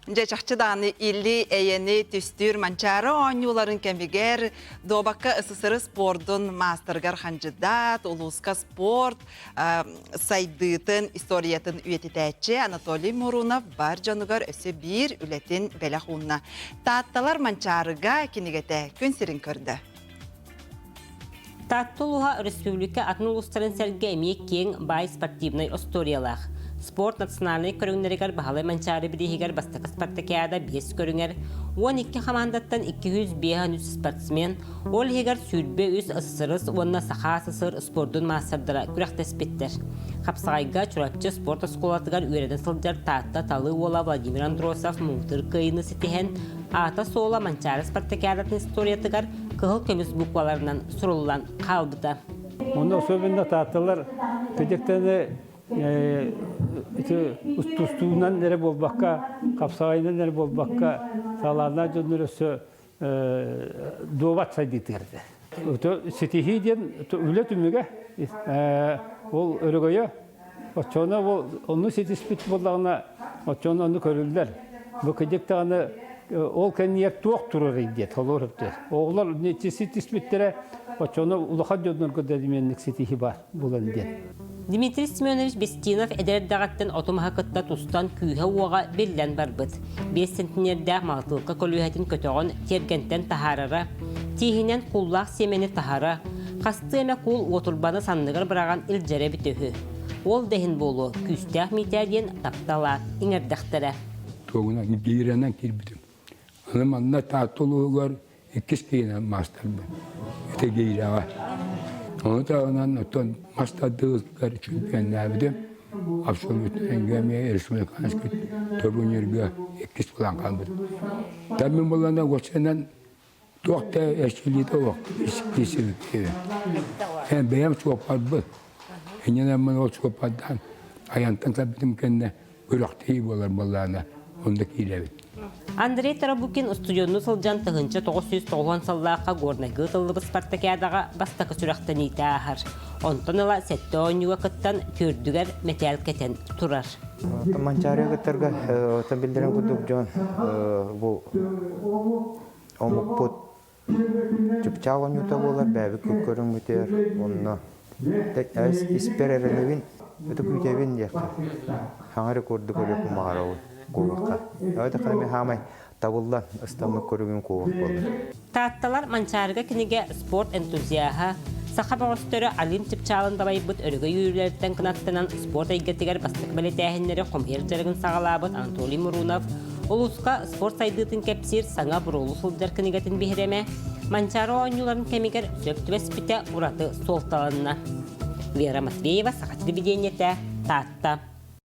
Дьэ, чахчы даҕаны илли эйэни түстүүр Манчаары оонньууларын кэмигэр дуобакка СССР спордун маастарыгар хандьыдаат, улууска спорт сайдыытын историятын үйэтитээччи Анатолий Мурунов бар дьонугар өссө биир үлэтин бэлэх уунна. Таатталар Манчаарыга кинигэтэ күн сирин көрдө. Таатта улууһа өрөспүүбүлүкэ атын улуустарын сэргэ эмиэ киэҥ, баай спортивнай остуоруйалаах. Спорт национальнай көрүҥнэригэр Баһылай Манчаары бирииһигэр бастакы спартакиада биэс көрүҥэр 12 хамаандаттан 253 спортсмен, ол иһигэр 23 СССР уонна Саха СССР спордун маастардара күрэхтэспиттэр. Хапсаҕайга Чурапчы спорт оскуолатыгар үөрэнэ сылдьар Таатта талыы уола Владимир Андросов муҥутуур кыайыыны ситиһэн, аата-суола Манчаары спартакиадатын историятыгар кыһыл көмүс букваларынан суруллан хаалбыта. Онно особенно таатталар кыдьыктаны ити тустуунан эрэ буолбакка, хапсаҕайынан эрэ буолбакка, салааннаах дьоннор өссө дуобат сайдыытыгар этэ. Ситиһии диэн үлэ түмүгэ, ол өрөгөйө оччоҕуна ол ону ситиспит буоллаҕына, оччоҕуна ону көрүллэр. Бу кыдьык даҕаны ол кэннигэр туох турарый диэт холуор өптөр. Оҕолор ситиспиттэрэ оччоҕуна улахан дьоннорго да димиэнник ситиһии баар буолан диэн. Дмитрий Семенович Бестинов эдэр эрдэҕиттэн оту-маһы кытта тустан күүһэ-уоҕа биллэн барбыт. Биэс сэнтиниэрдээх малатыылка көлүөһэтин көтөҕөн тиэргэнтэн таһаарара, тииһинэн кууллаах сиэмэни таһара, хастыы эмэ куул уотурбаны санныгар быраҕан илдьэрэ эбитэ үһү. Ол да иһин буолуо, күүстээх Миитээ диэн таптал аат иҥэрдэхтэрэ. Туогунан гиирэнэн киирбитим. Аны манна Таатта улууһугар иккис киинэ маастарбын. Ити гиирэҕэ. Ону таһынан оттон мас тардыытыгар чемпионнаабытым. Абсолютно эмиэ республиканский турнирга иккис буолан хаалбытым. Там булана уопсайынан туох да эрчиллиитэ суох исписэлииттэрэ. Бэйэм суоппарбын. Иннинэ мин ол суоппардаан айантан кэлбитим кэннэ күрэхтэһии буолар буоллаҕына онно киирэбит. Андрей Тарабукин устудьуоннуу сылдьан 1990 сыллаахха Горнайга ыытыллыбыт спартакиадаҕа бастакы сүрэхтэниитэ ааһар. Онтон ыла сэттэ оонньууга кыттан түөрдүгэр мэтээл кэтэн турар. Манчаарыга кыттарга биллэрин курдук дьон бу омукпут чыпчаал оонньуута буолар бэйэбит көрүҥмүтүгэр онно испэр эрэнэбин өтө күүтэбин диэххэ саҥа рекорду көрүөхпүн баҕарабын куобахха эбэтэр мин хаамай табыллан ыстаммыт көрүҥүм куобах буолар. Таатталар Манчаарыга кинигэ спорт энтузиаһа, саха бөҕөстөрө Олимп чыпчаалын дабайбыт өрөгөй үөрүүлэриттэн кынаттанан спорт эйгэтигэр бастакы бэлиэтээһиннэри хомуйар дьарыгын саҕалаабыт Анатолий Мурунов улууска спорт сайдыытын кэпсиир саҥа буруолу сылдьар кинигэтин биһирэмэ Манчаары оонньууларын кэмигэр сөп түбэспитэ ураты суолталанна. Вера Матвеева, Саха телевидениетэ, Таатта.